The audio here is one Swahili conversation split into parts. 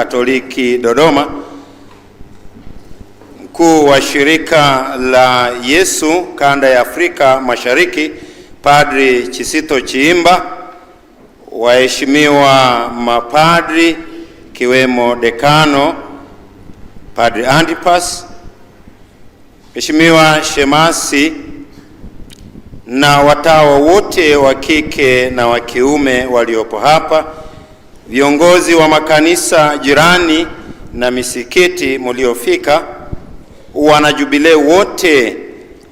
Katoliki Dodoma, mkuu wa shirika la Yesu kanda ya Afrika Mashariki Padri Chisito Chiimba, waheshimiwa mapadri kiwemo dekano Padri Antipas, Mheshimiwa shemasi na watawa wote wa kike na wa kiume waliopo hapa, viongozi wa makanisa jirani na misikiti mliofika, wanajubilei wote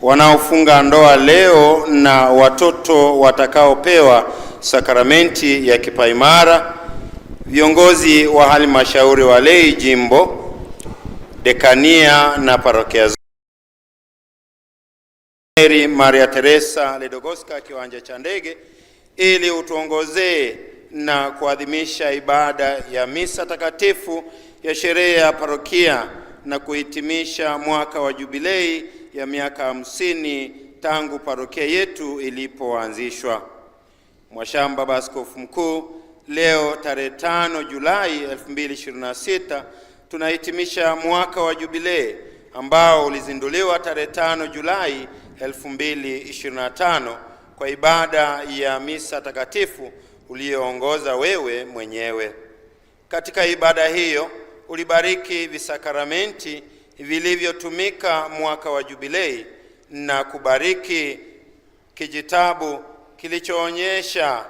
wanaofunga ndoa leo na watoto watakaopewa sakramenti ya kipaimara, viongozi wa halmashauri walei jimbo, dekania na parokia Mary Maria Teresa Ledogoska kiwanja cha ndege, ili utuongozee na kuadhimisha ibada ya misa takatifu ya sherehe ya parokia na kuhitimisha mwaka wa jubilei ya miaka 50 tangu parokia yetu ilipoanzishwa. Mwashamba Baba Askofu Mkuu, leo tarehe 5 Julai 2026 tunahitimisha mwaka wa jubilei ambao ulizinduliwa tarehe 5 Julai 2025 kwa ibada ya misa takatifu uliyoongoza wewe mwenyewe. Katika ibada hiyo ulibariki visakramenti vilivyotumika mwaka wa jubilei na kubariki kijitabu kilichoonyesha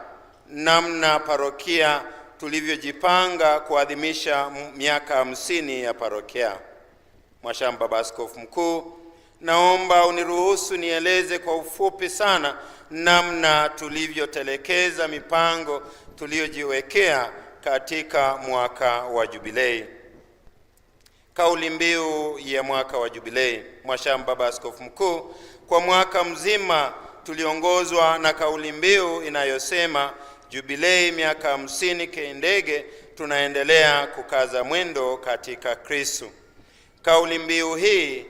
namna parokia tulivyojipanga kuadhimisha miaka 50 ya parokia. Mwashamba Baba Askofu Mkuu, naomba uniruhusu nieleze kwa ufupi sana namna tulivyotelekeza mipango tuliyojiwekea katika mwaka wa jubilei. Kauli mbiu ya mwaka wa jubilei. Mwashamba Baba Askofu Mkuu, kwa mwaka mzima tuliongozwa na kauli mbiu inayosema jubilei miaka 50 Kendege, tunaendelea kukaza mwendo katika Kristo. Kauli mbiu hii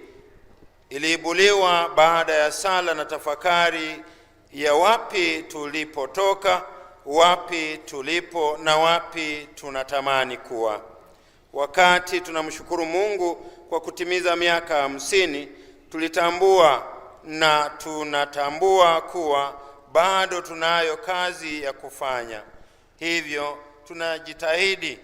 iliibuliwa baada ya sala na tafakari ya wapi tulipotoka, wapi tulipo na wapi tunatamani kuwa. Wakati tunamshukuru Mungu kwa kutimiza miaka 50, tulitambua na tunatambua kuwa bado tunayo kazi ya kufanya. Hivyo tunajitahidi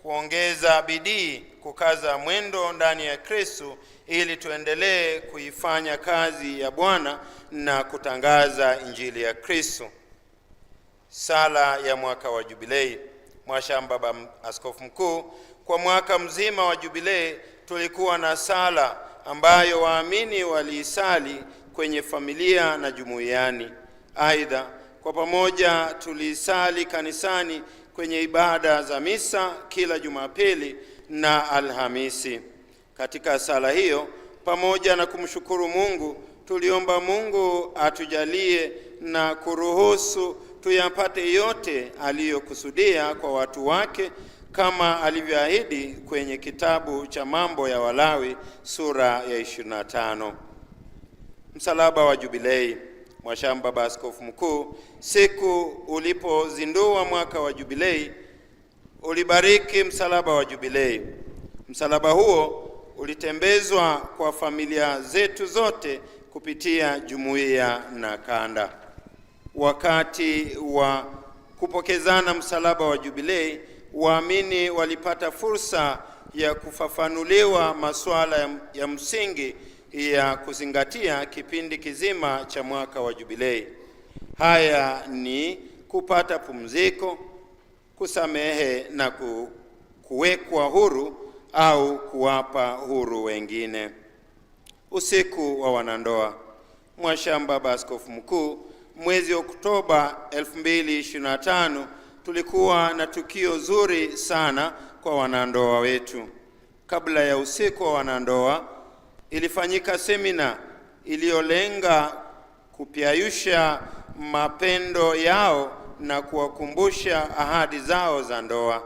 kuongeza bidii, kukaza mwendo ndani ya Kristo ili tuendelee kuifanya kazi ya Bwana na kutangaza Injili ya Kristo. Sala ya mwaka wa jubilei. Mwashamba Baba Askofu Mkuu, kwa mwaka mzima wa jubilei tulikuwa na sala ambayo waamini waliisali kwenye familia na jumuiani. Aidha, kwa pamoja tuliisali kanisani kwenye ibada za misa kila Jumapili na Alhamisi. Katika sala hiyo, pamoja na kumshukuru Mungu, tuliomba Mungu atujalie na kuruhusu tuyapate yote aliyokusudia kwa watu wake kama alivyoahidi kwenye kitabu cha Mambo ya Walawi sura ya 25. Msalaba wa jubilei. Mwashamba Baba Askofu Mkuu, siku ulipozindua mwaka wa jubilei ulibariki msalaba wa jubilei. Msalaba huo ulitembezwa kwa familia zetu zote kupitia jumuiya na kanda. Wakati wa kupokezana msalaba wa jubilei, waamini walipata fursa ya kufafanuliwa masuala ya msingi ya kuzingatia kipindi kizima cha mwaka wa jubilei. Haya ni kupata pumziko, kusamehe na kuwekwa huru au kuwapa huru wengine. Usiku wa wanandoa. Mwashamba Baba Askofu Mkuu, mwezi Oktoba 2025 tulikuwa na tukio zuri sana kwa wanandoa wetu. Kabla ya usiku wa wanandoa ilifanyika semina iliyolenga kupyayusha mapendo yao na kuwakumbusha ahadi zao za ndoa.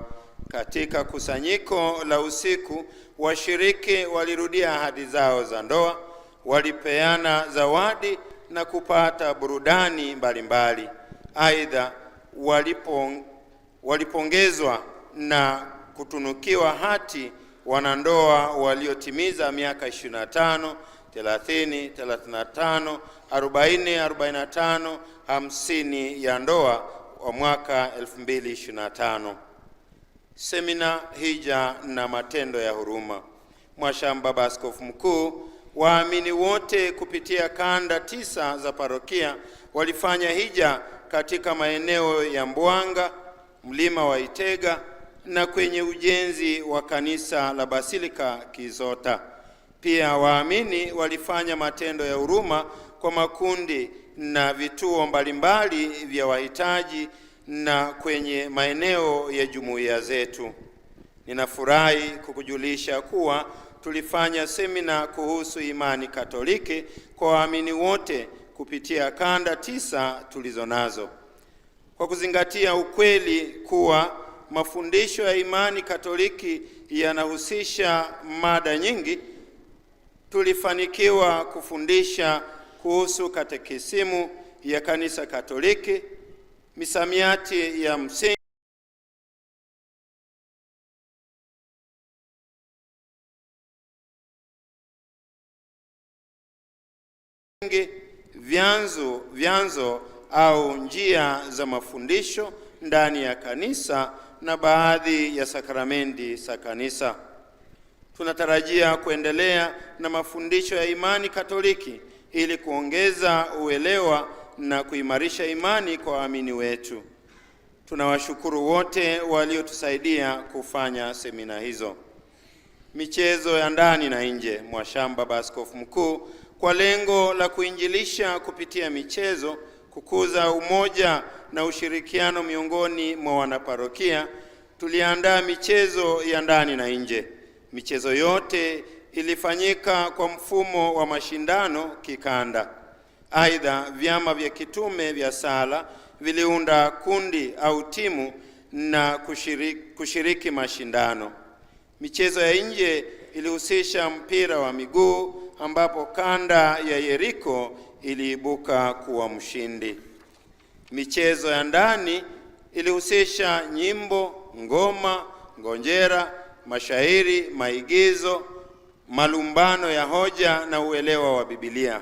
Katika kusanyiko la usiku, washiriki walirudia ahadi zao za ndoa, walipeana zawadi na kupata burudani mbalimbali. Aidha, walipongezwa na kutunukiwa hati wanandoa waliotimiza miaka 25, 30, 35, 40, 45, 50 ya ndoa wa mwaka 2025. Semina, hija na matendo ya huruma. Mhashamu Baba Askofu Mkuu, waamini wote kupitia kanda 9 za parokia walifanya hija katika maeneo ya Mbwanga, mlima wa Itega na kwenye ujenzi wa kanisa la Basilika Kizota. Pia waamini walifanya matendo ya huruma kwa makundi na vituo mbalimbali vya wahitaji na kwenye maeneo ya jumuiya zetu. Ninafurahi kukujulisha kuwa tulifanya semina kuhusu imani Katoliki kwa waamini wote kupitia kanda 9 tulizonazo. Kwa kuzingatia ukweli kuwa mafundisho ya imani Katoliki yanahusisha mada nyingi, tulifanikiwa kufundisha kuhusu katekisimu ya Kanisa Katoliki, misamiati ya msingi, vyanzo au njia za mafundisho ndani ya kanisa na baadhi ya sakramenti za kanisa. Tunatarajia kuendelea na mafundisho ya imani Katoliki ili kuongeza uelewa na kuimarisha imani kwa waamini wetu. Tunawashukuru wote waliotusaidia kufanya semina hizo. Michezo ya ndani na nje. Mhashamu Baba Askofu Mkuu, kwa lengo la kuinjilisha kupitia michezo, kukuza umoja na ushirikiano miongoni mwa wanaparokia, tuliandaa michezo ya ndani na nje. Michezo yote ilifanyika kwa mfumo wa mashindano kikanda. Aidha, vyama vya kitume vya sala viliunda kundi au timu na kushiriki mashindano. Michezo ya nje ilihusisha mpira wa miguu ambapo kanda ya Yeriko iliibuka kuwa mshindi. Michezo ya ndani ilihusisha nyimbo, ngoma, ngonjera, mashairi, maigizo, malumbano ya hoja na uelewa wa Biblia.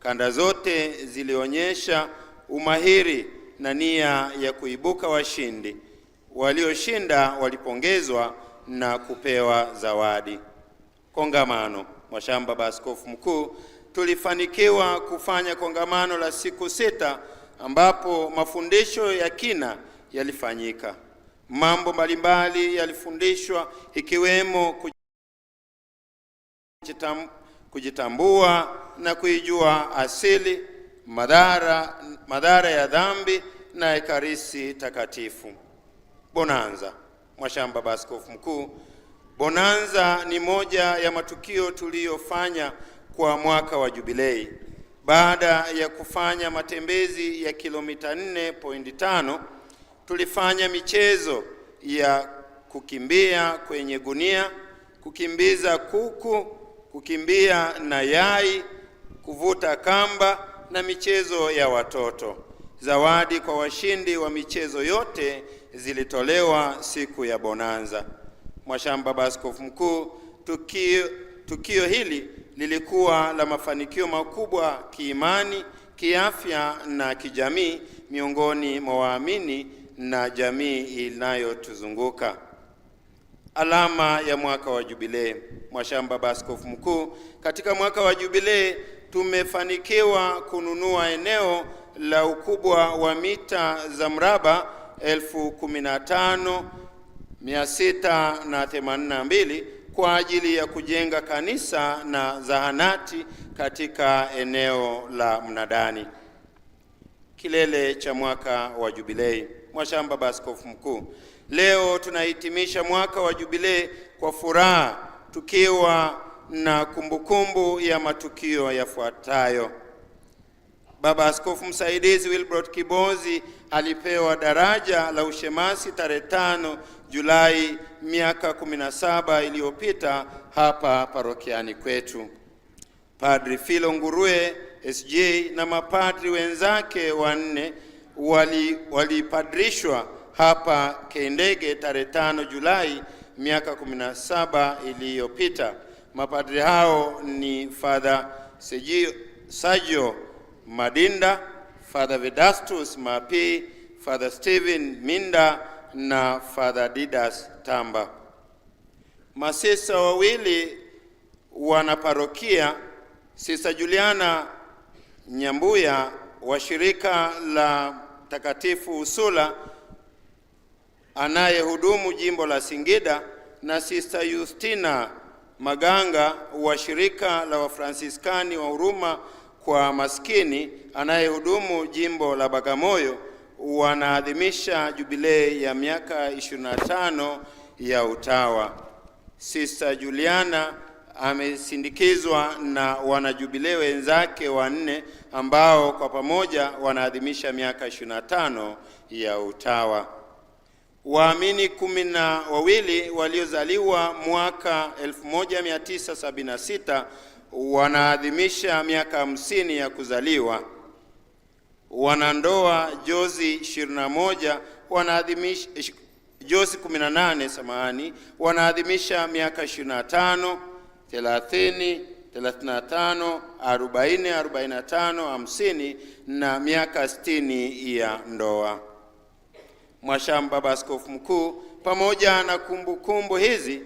Kanda zote zilionyesha umahiri na nia ya kuibuka washindi. Walioshinda walipongezwa na kupewa zawadi. Kongamano. Mhashamu Baba Askofu Mkuu, tulifanikiwa kufanya kongamano la siku 6 ambapo mafundisho ya kina yalifanyika. Mambo mbalimbali yalifundishwa ikiwemo kujitambua na kuijua asili, madhara ya dhambi na Ekaristi Takatifu. Bonanza. Mhashamu Baba Askofu Mkuu, bonanza ni moja ya matukio tuliyofanya kwa mwaka wa jubilei. Baada ya kufanya matembezi ya kilomita 4.5, tulifanya michezo ya kukimbia kwenye gunia, kukimbiza kuku, kukimbia na yai, kuvuta kamba na michezo ya watoto. Zawadi kwa washindi wa michezo yote zilitolewa siku ya bonanza. Mhashamu Baba Askofu Mkuu, tukio hili lilikuwa la mafanikio makubwa kiimani, kiafya na kijamii miongoni mwa waamini na jamii inayotuzunguka. Alama ya mwaka wa jubilei. Mhashamu Baba Askofu Mkuu, katika mwaka wa jubilei tumefanikiwa kununua eneo la ukubwa wa mita za mraba 15,682 kwa ajili ya kujenga kanisa na zahanati katika eneo la Mnadani. Kilele cha mwaka wa jubilei. Mhashamu Baba Askofu Mkuu, leo tunahitimisha mwaka wa jubilei kwa furaha tukiwa na kumbukumbu ya matukio yafuatayo. Baba Askofu Msaidizi Wilbrod Kibozi alipewa daraja la ushemasi tarehe 5 Julai miaka 17 iliyopita hapa parokiani kwetu. Padri Philo Ngurue SJ na mapadri wenzake 4 walipadrishwa hapa Kendege tarehe 5 Julai miaka 17 iliyopita. Mapadri hao ni Father Sergio Madinda, Father Vedastus Mapi, Father Stephen Minda na Father Didas Tamba. Masista wawili wanaparokia, Sista Juliana Nyambuya wa shirika la Mtakatifu Usula anayehudumu jimbo la Singida na Sista Justina Maganga wa shirika la Wafransiskani wa huruma kwa maskini anayehudumu jimbo la Bagamoyo wanaadhimisha jubilei ya miaka 25 ya utawa. Sista Juliana amesindikizwa na wanajubilei wenzake wanne ambao kwa pamoja wanaadhimisha miaka 25 ya utawa. Waamini 12 waliozaliwa mwaka 1976 wanaadhimisha miaka 50 ya kuzaliwa. Wanandoa jozi 21 wanaadhimisha jozi 18, samahani, wanaadhimisha miaka 25, 30, 35, 40, 45, 50 na miaka 60 ya ndoa. Mwashamu Baba Askofu Mkuu, pamoja na kumbukumbu hizi,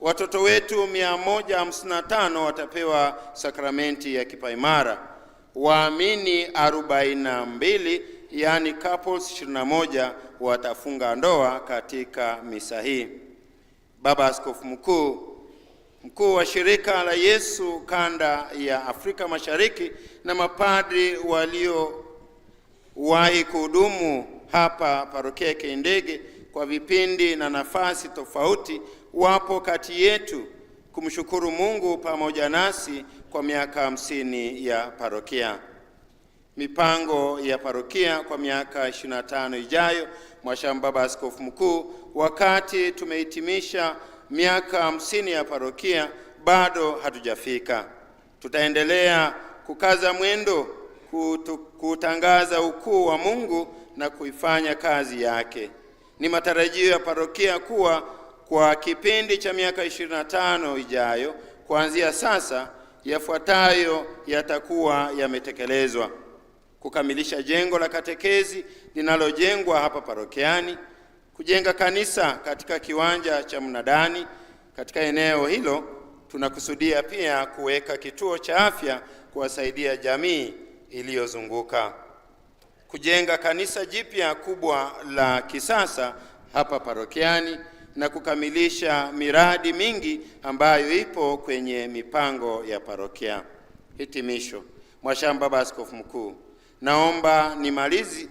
watoto wetu 155 watapewa sakramenti ya kipaimara. Waamini 42, yani couples 21 watafunga ndoa katika misa hii. Baba Askofu Mkuu, mkuu wa shirika la Yesu kanda ya Afrika Mashariki na mapadri waliowahi kuhudumu hapa parokia Kindege kwa vipindi na nafasi tofauti wapo kati yetu kumshukuru Mungu pamoja nasi kwa miaka 50 ya parokia. Mipango ya parokia kwa miaka 25 ijayo. Mwashamu Baba Askofu Mkuu, wakati tumehitimisha miaka 50 ya parokia, bado hatujafika. Tutaendelea kukaza mwendo kutangaza ukuu wa Mungu na kuifanya kazi yake. Ni matarajio ya parokia kuwa kwa kipindi cha miaka 25 ijayo kuanzia sasa, yafuatayo yatakuwa yametekelezwa: kukamilisha jengo la katekezi linalojengwa hapa parokiani, kujenga kanisa katika kiwanja cha mnadani katika eneo hilo. Tunakusudia pia kuweka kituo cha afya kuwasaidia jamii iliyozunguka, kujenga kanisa jipya kubwa la kisasa hapa parokiani na kukamilisha miradi mingi ambayo ipo kwenye mipango ya parokia. Hitimisho. Mwashamu Baba Askofu Mkuu, naomba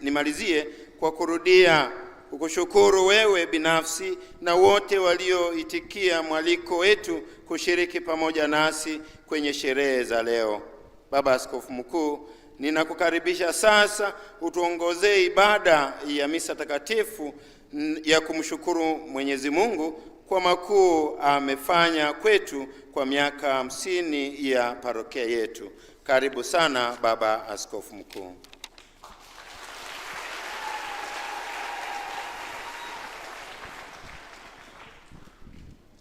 nimalizie kwa kurudia kukushukuru wewe binafsi na wote walioitikia mwaliko wetu kushiriki pamoja nasi kwenye sherehe za leo. Baba Askofu Mkuu, ninakukaribisha sasa utuongozee ibada ya misa takatifu ya kumshukuru Mwenyezi Mungu kwa makuu amefanya kwetu kwa miaka 50 ya parokia yetu. Karibu sana Baba Askofu Mkuu.